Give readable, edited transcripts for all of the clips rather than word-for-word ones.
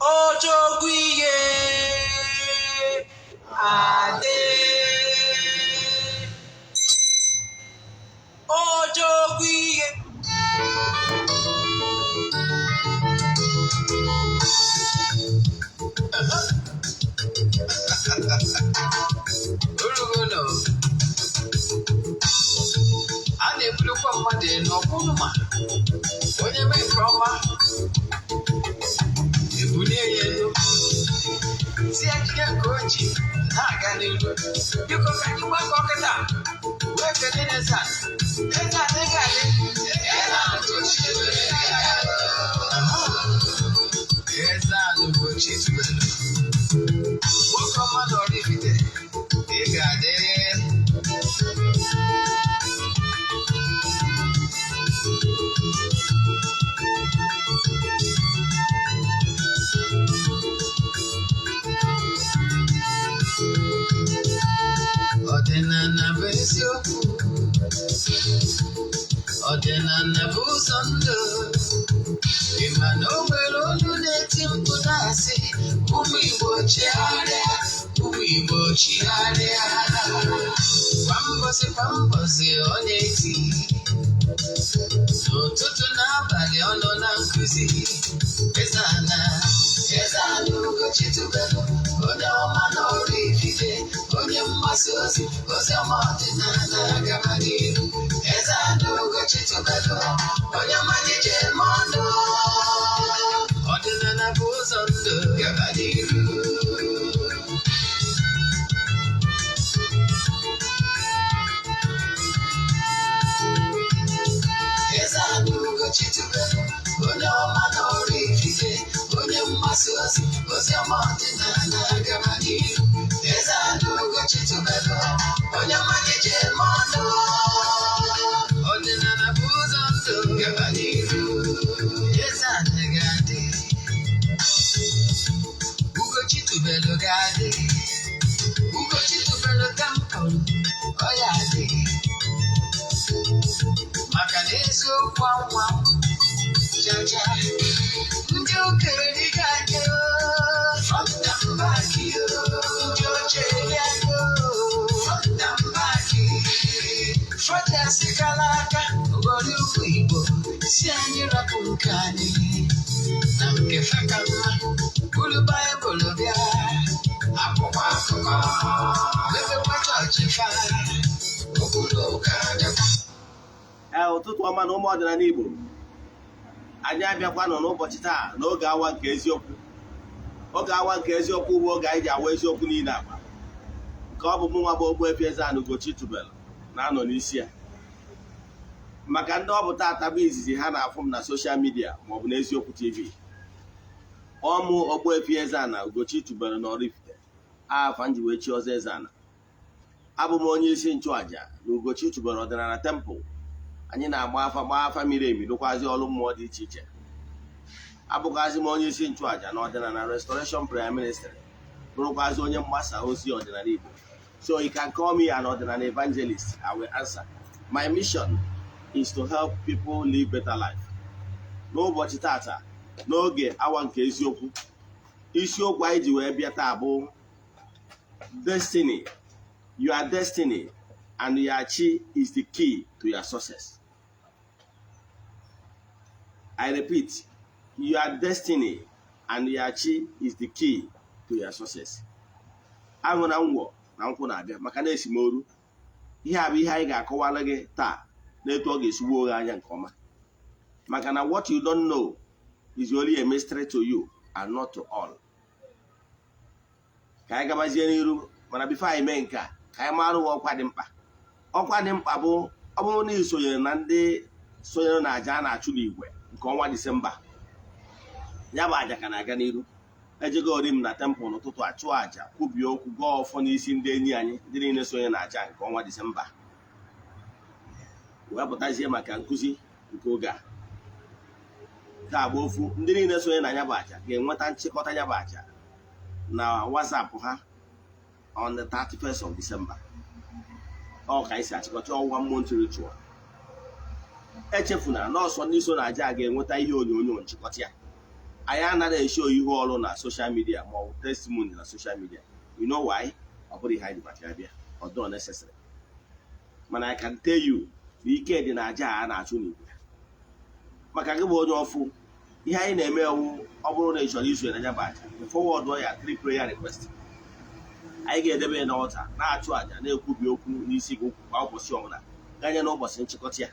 Ojogwu ihe adị. Ojogwu ihe. Orugono. A na-ebulukwa mmadụ elu ọkwụrụ ma onye mee nke ọma ebulie ya elu, si ya jide nke o ji na-aga n'ilu. Biko, ka anyị gbakọ kịta wee kelee Eze Ana. Eze Ana, ị ga-adị. Eze Ana Ugochi tubelu, nwoke ọma na Oraifite, ị ga-adị. Ọdịnala bụ eziokwu, ọdịnala bụ ụzọ ndụ. Ị ma na o nwere olu na-eti mkpu na-asị, "Ụmụ Igbo, chigharịa, ụmụ Igbo, chigharịa." Kwa mbọsị kwa mbọsị ọ na-eti, n'ụtụtụ n'abalị ọ nọ na nkụzi. Eze Ana, Eze Ana Ugochi tubelu, onye ọma na Oraifite, onye mgbasa ozi ozi ọma ọdịnala, gaba n'ihu. Eze Ana Ugochi tubelu, onye ọma anyị ji eme ọnụ. Ọdịnala bụ ụzọ ndụ, gaba n'ihu. Eze Ana Ugochi tubelu, onye ọma na Oraifite, onye mgbasa ozi ozi ọma ọdịnala, gaba n'ihu. Eze Ana Ugochi tubelu, onye ọma anyị ji eme ọnụ. Ọdịnala bụ ụzọ ndụ, gaba n'ihu. Eze Ana ga-adị, Ugochi tubelu ga-adị, Ugochi tubelu temple ọ ya adị, maka na eziokwu anwa jaja. Ndị okenye ga-adị, front and back, ndị ochie ga-adị, front and back. Fọdụ aka ghọrọ ụmụ Igbo si anyị rapụ nke anyị na nke feka mma, buru Baịbụl bịa, akwụkwọ akụkọ, mepekwa chọọchị fa, obodo ụka bịakwa. Ee, ụtụtụ ọma na ụmụ ọdịnala Igbo. Anyị abịakwanụ n'ụbọchị taa n'oge awa nke eziokwu. Oge awa nke eziokwu bụ oge anyị ji awa eziokwu niile agba, nke ọ bụ mụ nwa bụ Ogbuefi Eze-Ana Ugochi tubelu na-anọ n'isi ya. Maka ndị ọ bụ taata bụ izizi ha na-afụ m na social media maọbụ n'Eziokwu TV, ọmụ Ogbuefi Eze-Ana Ugochi tubelu na Oraifite, afa nji wee chi ọzọ Eze-Ana. Abụ m onye isi nchụaja na Ugochi tubelu ọdịnala temple. Anyị na-agba afa, gbaa afa miri emi, rụkwazi ọrụ mmụọ dị iche iche. Abụkwazi m onye isi nchụaja na ọdịnala Restoration Prayer Ministry, bụrụkwazi onye mgbasa ozi ọdịnala Igbo. So you can call me an ọdịnala evangelist, I will answer. My mission is to help people live better life. N'ụbọchị tata n'oge awa nke eziokwu, isiokwu anyị ji wee bịa taa bụ destiny. Your destiny and your chi is the key to your success. I repeat, your destiny and your chi is the key to your success. Aṅụ na ngwọ na nkwụ na-abịa maka na esimoru. Ihe a bụ ihe anyị ga-akọwara gị taa n'etu ọ ga-esi gbuo gị anya nke ọma, maka na what you don't know is only a mystery to you and not to all. Ka anyị gabazie n'iru, mana before anyị mee nke a, ka anyị mara ụwa ọkwa dị mkpa. Ọkwa dị mkpa bụ, ọ bụrụ na ị sonyere na ndị sonyere na aja a na-achụ n'igwe nke ọnwa Disemba, ya bụ aja ka na-aga n'iru. Ejegori m na temple n'ụtụtụ, achụ aja, kwubie okwu, gọọ ọfọ n'isi ndị enyi anyị, ndị niile sonye na aja nke ọnwa Disemba, wee pụtazie maka nkụzi nke oge a. Nke a bụ ofu. Ndị niile sonye na ya bụ aja ga-enweta nchịkọta ya bụ aja na WhatsApp ha on the 31st of December. Ọ ka anyị si achịkọta ọnwa month ritual. Echefuna nọọsụ ndị so na aja a ga-enweta ihe onyonyo nchịkọta ya. Anyị anaghị eshow ihu ọrụ na social media ma ọ bụ testimony na social media. You know why? Ọ bụrụ ihe anyị ji maka ya bịa, ọ dịrọ necessary. Mana I can tell you na ike dị na aja a na-achụ n'igwe. Maka gị bụ onye ọfụ, ihe anyị na-eme ewu, ọ bụrụ na ị chọrọ iso na ya bụ aja, forward ya three prayer request, anyị ga-edebe ya n'ọta, na-achụ aja, na-ekwubi okwu n'isi gị kwa ụbọchị ọbụla ganye n'ụbọchị nchịkọta ya.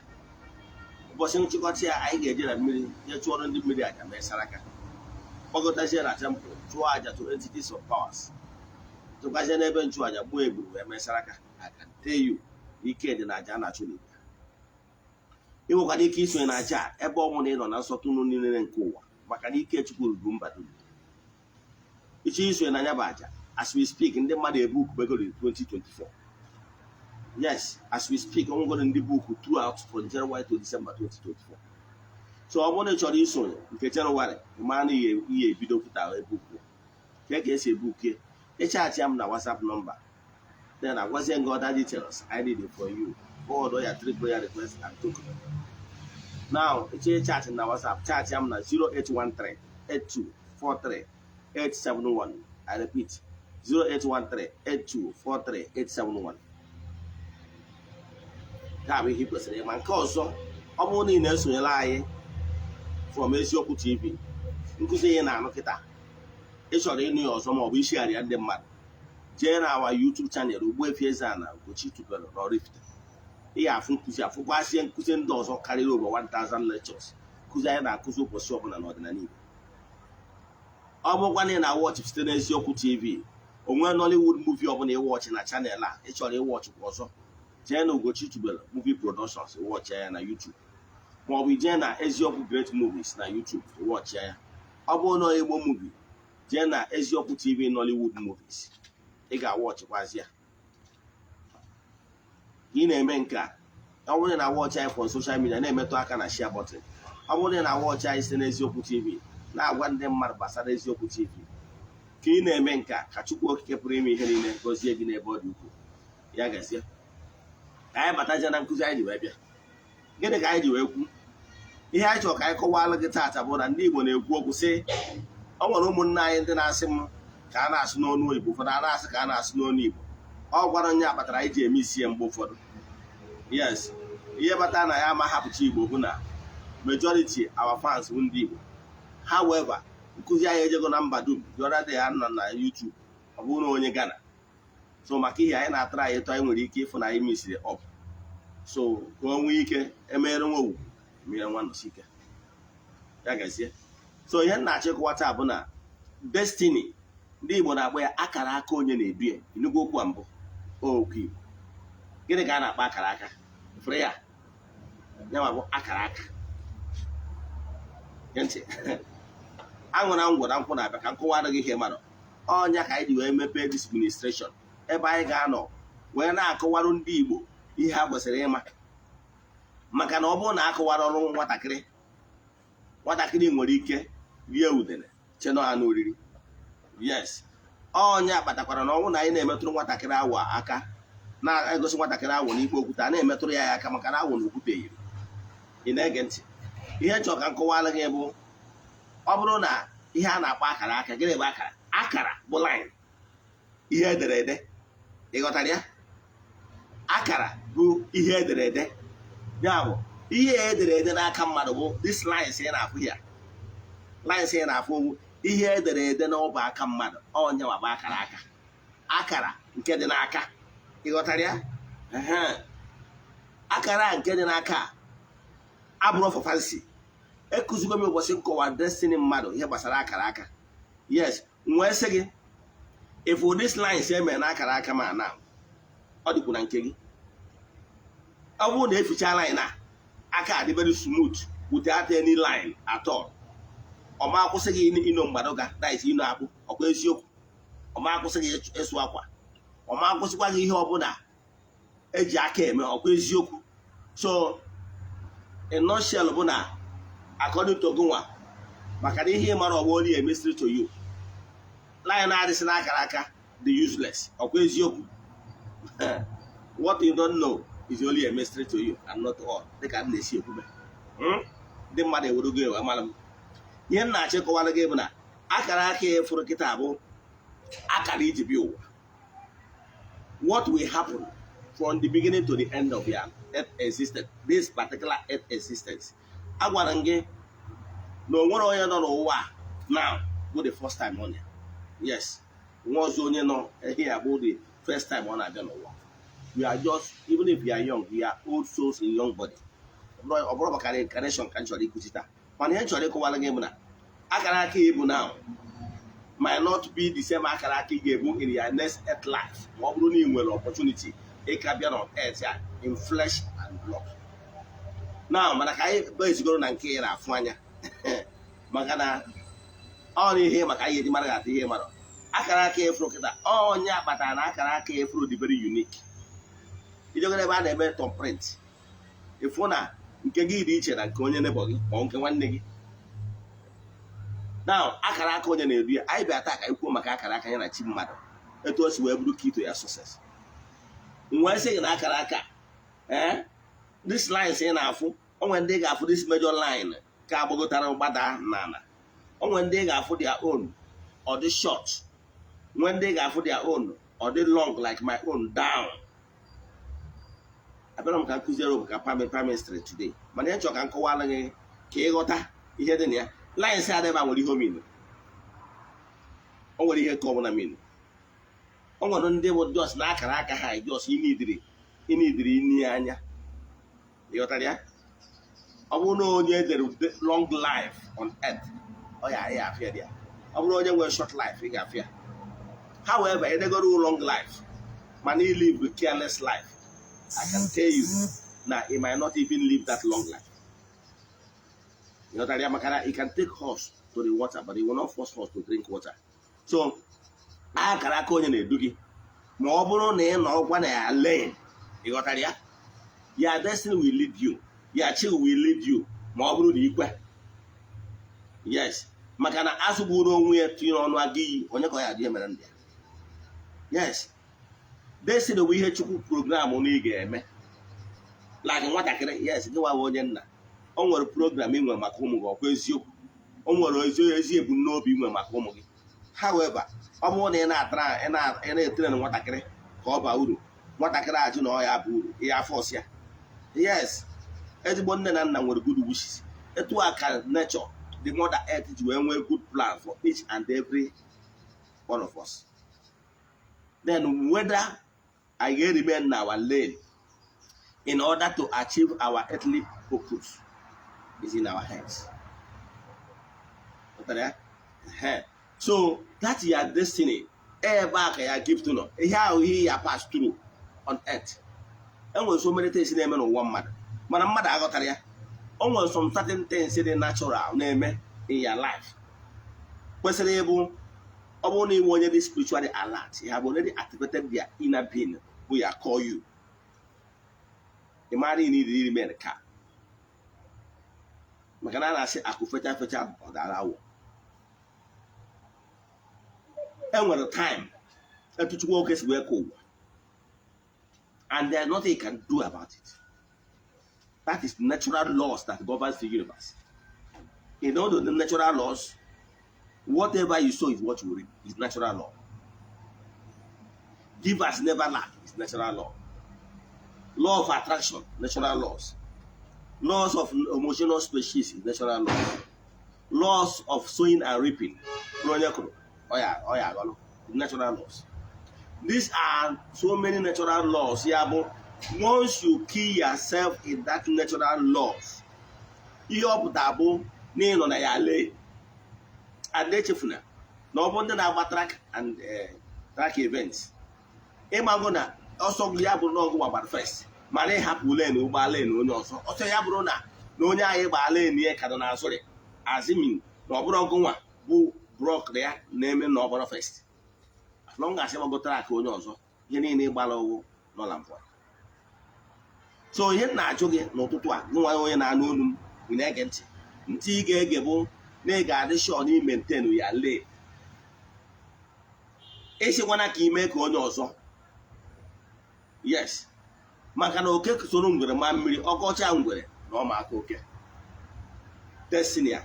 Ụbọchị nchịkọta ya, anyị ga-eje na mmiri jee chụọrọ ndị mmiri aja, mee saraka, gbagọtazie na temple, chụọ aja to entities of powers, tụkwazie n'ebe nchụaja, gbuo egburu, wee mee saraka. I can tell you, ike dị na aja a na-achụ n'igwe. Ị nwekwara ike isonye na aja a ebe ọ bụla ị nọ na nsọtụ unu niile nke ụwa, maka na ike Chukwu ruru mba dum. Ịchọ isonye na ya bụ aja, as we speak, ndị mmadụ ebook begoro 2024. Yes, as we speak, onwegoro ndị book throughout from January to December 2024. So ọ bụrụ na ị chọrọ isonye nke January, ma na ihe ebido kịta ebook ka esi ebook ịchat ya m na WhatsApp number, then agwazie gị other details I need for you. Forward ya three prayer request and token. Now, ịchọ chat na WhatsApp, chat ya m na 0813 8243 871. I repeat, 0813 8243 871. Nke a bụ ihe ị kwesịrị ịma. Nke ọzọ, ọ bụrụ na ị na-esonyere anyị from Eziokwu TV, nkụzi ihe na-anụ kịta, ị chọrọ ịnụ ya ọzọ ma ọ bụ ishigharịa ndị mmadụ, jee na our YouTube channel, Ogbuefi Eze-Ana Ugochi tubelu n'Oraifite, ị ga-afụ nkụzi, afụkwazie nkụzi ndị ọzọ karịrị over 1000 lectures, nkụzi anyị na-akụzi ụbọchị ọbụla n'ọdịnala Igbo. Ọ bụrụkwa na ị na-awatch site n'Eziokwu TV, onwe Nollywood movie ọbụla ịwatch na channel a, ị chọrọ ịwatchkwa ọzọ, jee na Ugochi tubelu Movie Productions, watch ya na YouTube, maọbụ ijee na Eziokwu Great Movies na YouTube, watch ya. Ọ bụrụ na Igbo movie, jee na Eziokwu TV Nollywood Movies, ị ga-awatchikwazi ya. Ị na-eme nke a, ọ bụrụ na watch anyị from social media, na-emetụ aka na share button. Ọ bụrụ na watch anyị site n'Eziokwu TV, na-agwa ndị mmadụ gbasara Eziokwu TV. Ka ị na-eme nke a, ka Chukwu Okike pụrụ ime ihe niile gọzie gị n'ebe ọ dị ukwuu. Ya gazie. Ka anyị batazie na nkụzi anyị ji wee bịa. Gịnị ka anyị ji wee kwu? Ihe anyị chọrọ ka anyị kọwalụ gị taata bụ na ndị Igbo na-ekwu okwu sị, ọ nwere ụmụnne anyị ndị na-asị m ka a na-asụ n'ọnụ Igbo, ụfọdụ a na-asị ka a na-asụ n'ọnụ Igbo. Ọ gwara onye a kpatara anyị ji eme isi ya mgbe ụfọdụ. Yes, ihe kpatara na ya ama hapụcha Igbo bụ na majority our fans bụ ndị Igbo. However, nkụzi anyị ejego na mba dum. The other day, nọ na YouTube, ọ bụrụ na onye Ghana. So maka ihe anyị na-atara anyị etu anyị nwere ike ịfụ na anyị misiri up, so ka o nwee ike emere nwa owuwu mere nwa nọsi ike. Ya gazie. So ihe m na-achọ ịkọwa taa bụ na destiny, ndị Igbo na-akpọ ya akara aka onye na-edu ya. Ịnụgo okwu a mbụ? Okwu Igbo, gịnị ka a na-akpọ akara aka? Fere ya, ya ma bụ akara aka. Gee ntị, aṅụ na ngwọ na nkwụ na-abịa ka nkọwa adịghị ihe mmadụ ọnya ka anyị ji wee mepee this ministration, ebe anyị ga-anọ wee na-akọwarụ ndị Igbo ihe ha kwesịrị ịma, maka na ọ bụrụ na akọwara ọrụ nwatakịrị, nwatakịrị nwere ike rie udene chenọ ha n'oriri. Yes, ọnya kpatakwara na ọnwụ na anyị na-emetụrụ nwatakịrị awọ aka, na-egosi nwatakịrị awọ n'ikpe okwute, a na-emetụrụ ya aka, maka na awọ na okwute yiri. Ị na-ege ntị? Ihe chọrọ ka m kọwara gị bụ, ọ bụrụ na ihe a na-akpọ akara aka, gịnị bụ akara? Akara bụ line, ihe ederede. Ị ghọtara ya? Akara bụ ihe ederede. Ya bụ ihe ederede n'aka mmadụ bụ this lines ị na-afụ ya, lines ị na-afụ bụ ihe ederede n'ọbụ aka mmadụ. Ọnyanwa bụ akara aka, akara nke dị n'aka. Ị ghọtara ya? Ehe. Akara nke dị n'aka a abụrụ for fancy. Ekụzigo m ụbọchị nkọwa destiny mmadụ, ihe gbasara akara aka. Yes, m wee sị gị, if this lines emere na akara aka ma na ọ dịkwu na nke gị, ọ bụrụ na eficha line a, aka adị very smooth without any line at all. Ọ ma akwụsị gị ịnọ mgbadụga, that is ịnọ akpụ. Ọkwa eziokwu? Ọ ma akwụsị gị ịsụ akwa, ọ ma akwụsịkwa gị ihe ọbụla eji aka eme. Ọkwa eziokwu? So in nutshell bụ na according to gụnwa, maka na ihe ị mara ọgbọ only a mystery to you, line na-adịsị n'akara aka dị useless. Ọkwa eziokwu? What you don't know is only a mystery to you and not all. Dịka m na-esi ekwube, ndị mmadụ ewerugo ewe mara m. Ihe m na-achọ ịkọwara gị bụ na akara aka ya fụrụ kịta bụ akara iji bịa ụwa. What will happen from the beginning to the end of your earth existence, this particular earth existence. Agwara m gị na o nwere onye nọ n'ụwa a now bụ the first time ọ na, yes, nwa ọzọ onye nọ here bụ the first time ọ na-abịa n'ụwa. We are just, even if you are young, we are old souls in young body. Ọ bụrụ maka reincarnation ka m chọrọ ikuzi taa, mana ihe m chọrọ ịkọwara gị bụ na akara aka ịbụ now might not be the same akara aka ị ga-ebu in your next earth life, ma ọ bụrụ na ị nwere opportunity ịka bịa on earth ya in flesh and blood now. Mana ka anyị bezigoro na nke ị na-afụ anya, maka na ọ na ihe maka anyị eji mara ga-atụ ihe mara akara aka efuru kịta. Onye akpatara na akara aka efuru dị very unique. Ijegoro ebe a na-eme thumbprint, ịfụ na nke gị dị iche na nke onye neighbour gị ma ọ nke nwanne gị. Now, akara aka onye na-edu ya. Anyị bịa taa ka anyị kwuo maka akara aka ya na chi mmadụ, etu o si wee bụrụ key to ya success. M wee sị gị na akara aka, ee, this lines ị na-afụ, onwe ndị ga-afụ this major line ka agbagotara gbada n'ala, onwe ndị ga-afụ their own ọ dị short, nwee ndị ga-afụ their own ọ dị long like my own down. Abịara m ka m kụziere maka palmistry today, mana ihe chọrọ ka m kọwara gị ka ịghọta ihe dị na ya. Lines a ebe a nwere ihe ominu, o nwere ihe ka ọ bụla minu. O nwere ndị bụ just na akara aka ha just ịnidiri ini anya. Ịghọtara ya? Ọ bụrụ na onye edere long life on earth, ọ ya ya afịa dị ya. Ọ bụrụ onye nwere short life, ị ga-afịa. However, edegoro long life mana ị live a careless life, I can tell you na he might not even live that long life. Ịghọtara ya? Maka na he can take horse to the water, but he will not force horse to drink water. So akara aka onye na-edu gị, ma ọ bụrụ na ị nọrọkwa na ya lane. Ịghọtara ya? Your destiny will lead you, your chi will lead you, ma ọ bụrụ na ikwe. Yes, maka na azụ gburu onwe ya tinye ọnụ aga iyi, onye ka ọ ya adị emere ndị ya. Yes, destiny bụ ihe Chukwu program na ị ga-eme like nwatakịrị. Yes, gị nwa bụ onye nna, o nwere program ị nwere maka ụmụ gị. Ọkwa eziokwu? O nwere ezi ebumnobi ị nwere maka ụmụ gị. However, ọ bụrụ na ị na-atara ị na-etere nwatakịrị ka ọ baa uru, nwatakịrị ajụ na ọ ya bụ uru ihe afọ ọsịa. Yes, ezigbo nne na nna nwere good wishes. Etu a ka nature, the mother earth, ji wee nwee good plan for each and every one of us. Then whether I ga remain na our lane in order to achieve our earthly purpose is in our hands. Ghọtara ya? Ehe. So that your destiny, ebe a ka ya gift nọ, ihe ahụ ihe ya pass through on earth. Enwere so many things na-eme n'ụwa mmadụ, mana mmadụ aghọtara ya. O nwere some certain things dị natural na-eme in your life kwesịrị ịbụ, ọ bụrụ na ịnwe onye dị spiritually alert, you have already activated their inner being bụ ya call you. Ị mara ị need remain ka maka na a na-asị akụ fecha fecha ọ dara awọ. Enwere time etu Chukwu oke si wee kọ ụwa, and there is nothing you can do about it. That is natural laws that governs the universe. In all the natural laws, whatever you sow is what you reap. Is natural law. Givers never lack is natural law. Law of attraction, natural laws. Laws of homogeneous species is natural laws. Laws of sowing and reaping, onye kụrụ ọ ya aghọrọ, natural laws. These are so many natural laws. Ya bụ, once you kill yourself in that natural laws, ihe ọ pụta bụ na ị nọ na ya lee and echefuna na ọ bụ ndị na-agba track and track events, ịmago na ọsọ gị ya bụrụ na ọgụ gbara first, mana ịhapụ lane ụgbọ lane onye ọzọ, ọsọ ya bụrụ na na onye anyị gbaa lane ya ka nọ n'azụ ya, assuming na ọ bụrụ ọgụ nwa bụ block ya na-eme na ọ bụrụ first, as long as ịgbago track onye ọzọ, ihe niile ịgbara ụwụ nọ na mvọ. So ihe m na-ajụ gị n'ụtụtụ a, gị nwa onye na-anụ olu m, ị na-ege ntị, ntị ị ga-ege bụ na ị ga-adị sure na ị maintain ya lane. Ịsịkwana ka ime ka onye ọzọ. Yes, maka na oke soro ngwere ma mmiri ọkọcha ngwere na ọma aka oke. Destiny a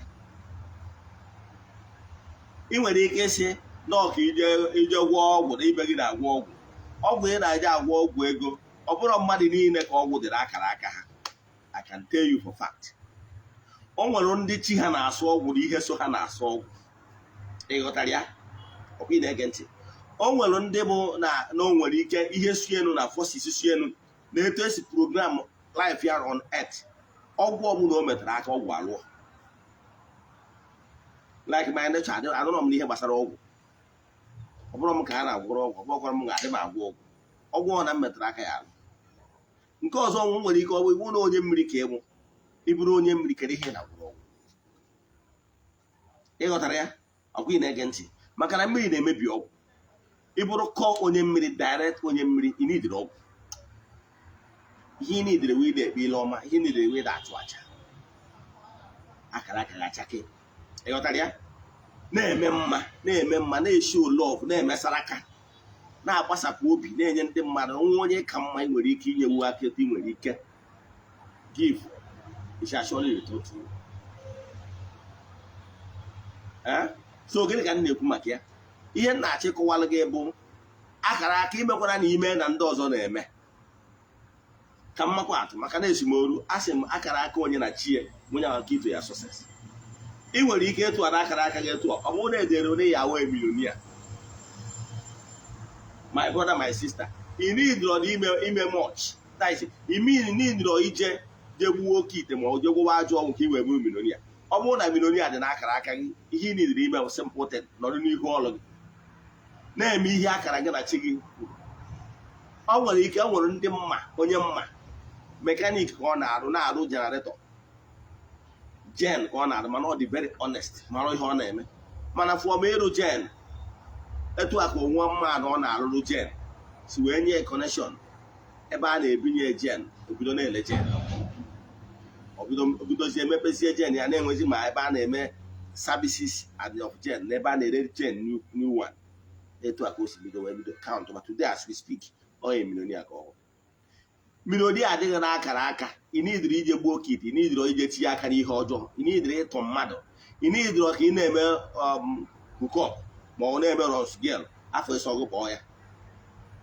Ị nwere ike ịsị na ọka ije gwọọ ọgwụ na ibe gị na-agwọ ọgwụ. Ọgwụ ị na-eje agwọ, ọgwụ ego, ọ bụrụ mmadụ niile ka ọgwụ dịrị akara aka ha. I can tell you for fact, o nwere ndị chi ha na-asụ ọgwụ na ihe so ha na-asụ ọgwụ. Ị ghọtara ya? Ọkwa ị na-ege ntị? O nwere ndị bụ na o nwere ike ihe su elu na forces su elu na etu esi program life ya on earth, ọgwụ ọbụla o metara aka, ọgwụ alụọ. Like my nature, anụrọ m n'ihe gbasara ọgwụ. Ọ bụrụ m ka a na-agwọrọ ọgwụ, ọ bụrụkwara m ga-adị m agwọ ọgwụ. Ọgwụ ọ na m metara aka ya alụ. Nke ọzọ, ọnwụ nwere ike ọ bụ iwu na onye mmiri ka ịnwụ. Ịbụrụ onye mmiri, kedu ihe na-agwụrụ ọgwụ? Ị ghọtara ya? Ọkwa ị na-ege ntị? Maka na mmiri na-emebi ọgwụ. Ịbụrụ kọ onye mmiri, direct onye mmiri, ị nidiri ọgwụ. Ihe ị nidiri wee ekpe ile ọma, ihe ị nidiri wee achụ aja, akara aka ga-achake. Ị ghọtara ya? Na-eme mma, na-eme mma, na-eshi love, na-emesara aka, na-agbasapụ obi, na-enye ndị mmadụ. Nwa onye ka mma ị nwere ike inyewu aka, etu ị nwere ike give, it shall surely return to you. Eh? So gịnị ka m na-ekwu maka ya? Ihe m na-achọ ịkọwalụ gị bụ akara aka. Imekwara na ime na ndị ọzọ na-eme ka mmakwa atụ, maka na esimoru asị m akara aka onye na chi ya onye ahụ ka ito ya success. Ị nwere ike ịtụ na akara aka gị tụọ, ọ bụrụ na edere onye ya wee millionaire. My brother, my sister, ị nidro na ime much. That is, ime nidro ije je gbuo oke ite ma ọ je gwụwa ajọ ọgwụ ka ị wee bụrụ millionaire. Ọ bụrụ na millionaire dị n'akara aka gị, ihe ị nidiri ime bụ simple thing: nọrọ n'ihu ọlụ gị, na-eme ihe akara gị na chi gị kwuru. Ọ nwere ike ọ nwere ndị mma, onye mma mechanic ka ọ na-arụ, na-arụ generator, gen ka ọ na-arụ, mana ọ dị very honest, mara ihe ọ na-eme. Mana from ịrụ gen etu a ka onwe mma na ọ na-arụrụ gen si wee nye connection ebe a na-ebinye gen, obido na-ele gen, obidozie emepezie gen ya, na-enwezi ma ebe a na-eme services and of gen na ebe a na-ere gen new one. Etu a ka o si bido wee bido count. But today as we speak, ọ ya millionaire ka ọ bụ. Millionaire adịghị n'akara aka. Ị nidiri ije gbuo kit, ị nidiri ije tinye aka n'ihe ọjọọ, ị nidiri ịtụ mmadụ, ị nidiri ka ị na-eme hookup ma ọ na-eme runs girl afọ ịsọ gị kpọọ ya.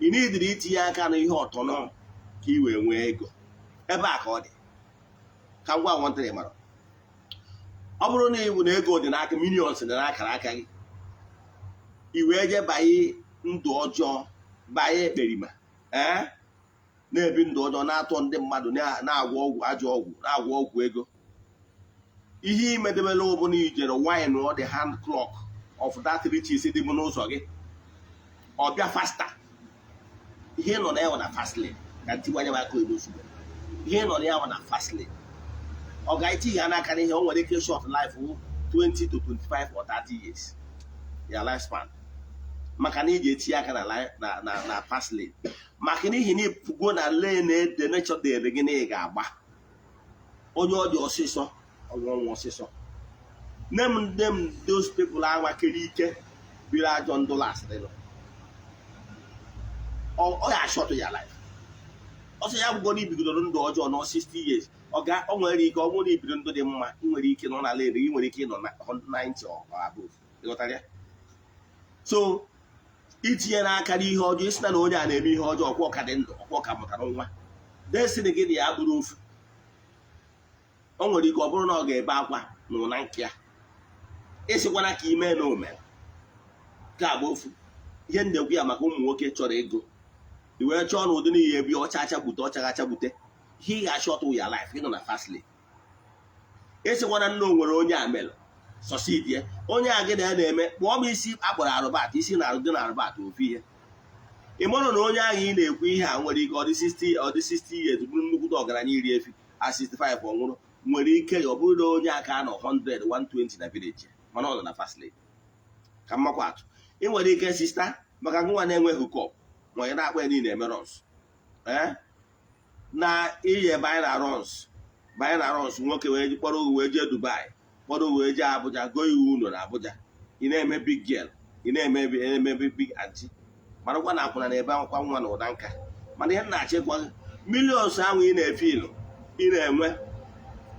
Ị nidiri itinye aka n'ihe ọtọnọ ka ị wee nwee ego. Ebe a ka ọ dị. Ka ngwa nwantịrị mara, ọ bụrụ na ịbụ na ego dị n'aka, millions dị n'akara aka gị, i wee jee banye ndụ ọjọọ, banye ekperima, ee, na-ebi ndụ ọjọọ, na-atọ ndị mmadụ, na-agwọ ọgwụ, ajọ ọgwụ, na-agwọ ọgwụ ego, ihe imedebela ọbụla ijere wine ọ the hand clock of that riches dị m n'ụzọ gị, ọ bịa faster. Ihe nọ na ya na fast lane ka ntiwanye m aka oyibo ozugbo. Ihe nọ na ya na fast lane, ọ ga-eti ya n'aka n'ihe o nwere ike short life 20 to 25 or 30 years ya lifespan, maka na iji etinye aka na fast lane, maka n'ihi na ịpụgo na lane ede nature dịrị gị na ị ga-agba. Onye ọ dị ọsịsọ, ọnwụ ọnwụ ọsịsọ. Name those people anwakere ike biri ajọ ndụ lasịrị, ọ ya short ya life ọsọ. Ya bụgo na ibidoro ndụ ọjọọ nọ 60 years, ọ ga ọ nwere ike ọ bụrụ na ibido ndụ dị mma, ị nwere ike nọ na lane gị, nwere ike ịnọ na 90 or above. Ịghọtara ya? So itinye n'aka n'ihe ọjọọ, isi na onye a na-eme ihe ọjọọ, ọkwa ọka dị ndụ, ọkwa ọka mụtara nwa, destiny gị na ya bụrụ ofu. O nwere ike ọ bụrụ na ọ ga-ebe akwa na ụna nke ya ịsịkwana ka ime na omere ka agba ofu. Ihe ndekwu ya maka ụmụ nwoke chọrọ ego, i wee chọọ na ụdị n'ihe ebi ọcha achagbute, ọcha achagbute, ihe ị ga-achọ ọtụ ya life ịnọ na fast lane. Ịsịkwana nna o nwere onye a melụ succeed ya, onye a gị na ya na-eme, kpụọ m isi akpọrọ arụbat, isi na arụ dị na arụbat ofu ihe. Ị mụrụ na onye ahụ ị na-ekwu ihe a nwere ike ọ dị 60, ọ dị 60 years, bụrụ nnukwute ọgaranya iri efi a 65 ọ nwụrụ. Nwere ike ya ọ bụrụ na onye aka nọ 100 120 na village, mana ọ nọ na fast lane. Ka mmakwa atụ, ị nwere ike, sister, maka nwa na-enwe hookup ma onye na-akpọ ya niile eme runs, ee, na iye banye na runs, nwoke wee kpọrọ oge wee jee Dubai, kpọrọ wee jee Abuja, goo iwu ụlọ na Abuja, ị na-eme big girl, ị na-eme eme big aunty, marakwa na akwụna na-ebe akwa nwa na ụda nka. Mana ihe m na-achọ ịgwa gị, millions ahụ ị na-efe ilu ị na-enwe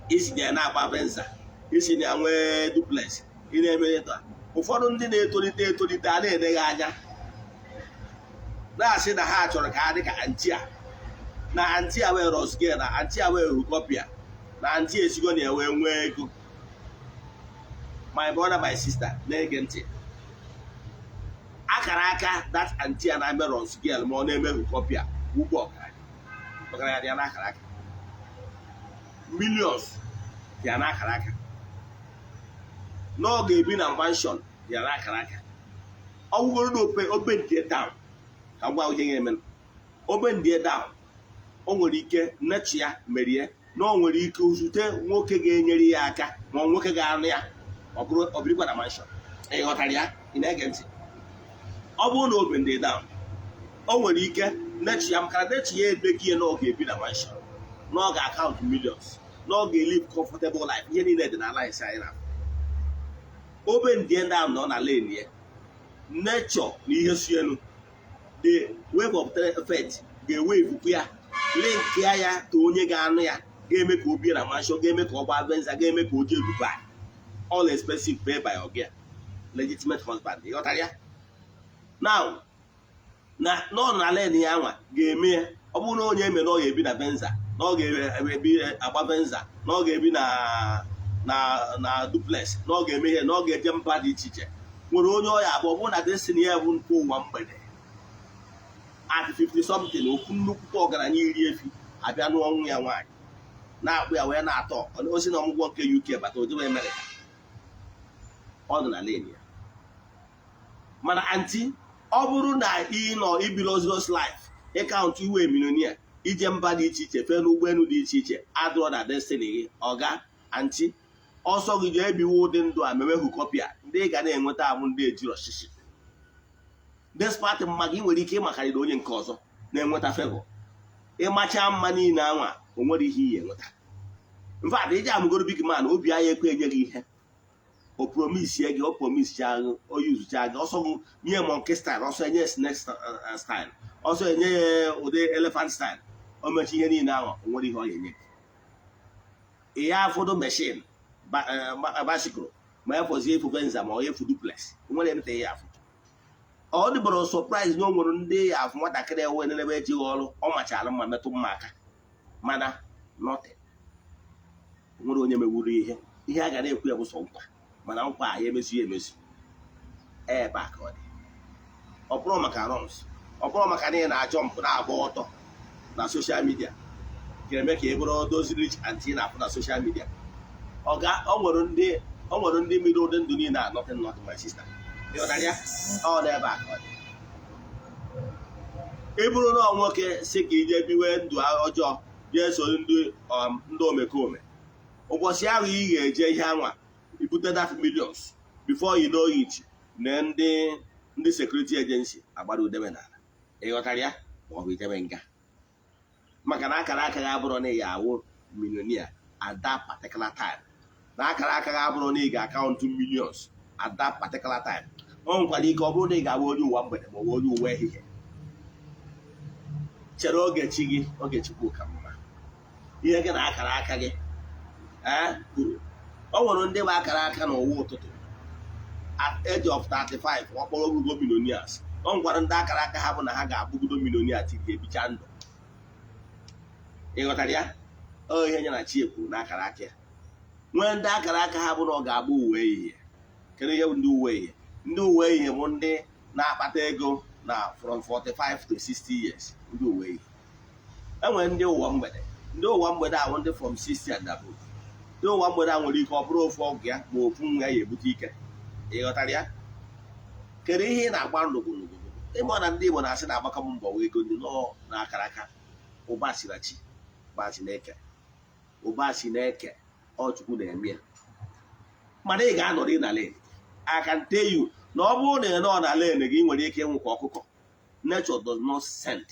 isi na ya na-agba Venza, isi na ya nwee duplex, ị na-eme ịta, Ụfọdụ ndị na-etolite etolite a na-eneghị anya na-asị na ha chọrọ ka ha dị ka aunty a, na aunty a wee rosge, na aunty a wee hukọpịa, na aunty esigo na ewe nwee ego. My brother, my sister, na-ege ntị, akara aka that aunty a na-eme rosgel ma ọ na-eme hukọpịa ugbo, ọgaranya ọgaranya dị ya n'akara aka, millions dị ya n'akara aka, na ọ ga-ebi na mansion dị ya n'akara aka. Ọ bụgoro na ope obe ndị down, ka m gwa ihe ga-eme, obe ndị down, o nwere ike nnechi ya merie na o nwere ike zute nwoke ga-enyere ya aka, ma ọ nwoke ga-anụ ya, ọ bụrụ ọ birikwa na mansion. Ị ghọtara ya? Ị na-ege ntị? Ọ bụrụ na obe ndị down, o nwere ike nnechi ya, maka na nechi ya ebeghị na ọ ga-ebi na mansion, na ọ ga-account millions, na ọ ga-elive comfortable life. Ihe niile dị n'ala isi anyị na obe ndị down nọ na lane ya, nature na ihe si elu, the wave of effect ga-ewevukwu ya, link ya ya ka onye ga-anụ ya, ga-eme ka o bie na mansion, ga-eme ka ọ gbaa Venza, ga-eme ka o jee Dubai, all expensive pay by oga, legitimate husband. Ịghọtara ya? Now, na nọ na lane ya nwa ga-eme ya. Ọ bụrụ na onye eme na ọ ga-ebi na Venza, na ọ ga-ebi agba Venza, na ọ ga-ebi na duplex, na ọ ga-eme ihe, na ọ ga-eje mba dị iche iche, nwere onye ọya abụọ bụrụ na destiny ya bụ nke ụwa mgbede at 50 something, okwu nnukwu ọgaranya iri efi abịa n'ọnwụ ya nwaanyị na-akpụ ya wee na-atọ osi na ọmụgwọ nke UK bata ojewe Amerịka, ọ nọ na lane ya. Mana aunty, ọ bụrụ na ị nọ ibi luxurious life, ịcount iwe millionaire, ije mba dị iche iche, fee n'ụgbọelu dị iche iche, adụrọ na destiny gị, ọga, aunty, ọsọ gị jee ebiwe ụdị ndụ a, mewe hukọpịa, ndị ị ga na-enweta abụ ndị ejiri ọchịchị. Despite mma gị, nwere ike ịmakarịrị onye nke ọzọ na-enweta favor. Ịmacha mma niile anwa, o nwere ihe iyi enweta. In fact, iji amụgoro big man, obi anya ekwe enye gị ihe o promise gị, o promise gị, o yuzucha gị, ọsọ gị nye monkey style, ọsọ enye snake style, ọsọ enye ya ụdị elephant style. O mechi ihe niile ahụ, o nwere ihe ọ ga-enye gị. Ihe afọdụ machine, bicycle, ma ya fọzie efu Venza, ma ọ efu duplex, o nwere emeta ihe afụ. Ọ dịbara surprise na o nwere ndị ya afụ nwatakịrị ewe n'ebe ejighị ọrụ, ọ machara mma, metụ mma aka, mana nothing. Nwere onye mewuru ihe ihe a ga na-ekwu ya bụ sọ nkwa, mana nkwa a ya emezu ya emezu ebe a ka ọ dị. Ọ bụrụ maka runs, ọ bụrụ maka na ị na-achọ mpụ na-agba ọtọ na social media ga-eme ka ị bụrụ those rich aunty na-afụ na social media. Ọga, o nwere ndị mmiri ụdị ndụ niile a, nothing, nothing, my sister. Ịghọtara ya? Ọ n'ebe a ka ọ dị. Ị bụrụ na ọ nwoke si ka ije biwe ndụ ọjọọ, jee so ndị omekome, ụbọchị ahụ ị ga-eje ihe anwa ibute that millions, before you know it, na ndị security agency agbara udebe n'ala. Ịghọtara ya? Ma ọ bụ ijebe nga, maka na akara aka ya abụrụ na ị ga-awụ millionaire at that particular time, na akara aka ya abụrụ na ị ga-account millions at that particular time. O nwekwara ike ọ bụrụ na ị ga-abụ onye ụwa mgbede ma ọ bụ onye ụwa ehihie. Chere oge chi gị, oge Chukwu ka mma. Ihe gị na akara aka gị ee kwuru, o nwere ndị bụ akara aka n'ụwa ụtụtụ at age of 35 ọ kpọrọ ogugo millionaires. O nwekwara ndị akara aka ha bụ na ha ga-abụgodo millionaire tiri ebicha ndụ. Ị ghọtara ya? Ọ ihe nye na chi ekwuru na akara aka ya. Nwee ndị akara aka ha bụ na ọ ga-abụ uwe ehihie. Kedu ihe bụ ndị uwe ehihie? Ndị uwe ehihie bụ ndị na-akpata ego na from 45 to 60 years, ndị uwe ehihie. Enwere ndị ụwa mgbede. Ndị ụwa mgbede ahụ, ndị from 60 and above. Ndị ụwa mgbede a nwere ike ọ bụrụ ofu ọgwụ ya ma ofu nwa ya ebute ike. Ị ghọtara ya? Kedu ihe ị na-agba ndụgụndụgụ? Ịma na ndị Igbo na-asị na-agbakọ m mbọ wee ego ndị nọ na akara aka. Ụba si na chi, ụba si na-eke, ụba si na-eke, ọ Chukwu na-eme ya. Mana ị ga-anọrị na lane. I can tell you na ọ bụrụ na ị nọ na lane gị, ị nwere ike ịnwụ ka ọkụkọ. Nature does not send.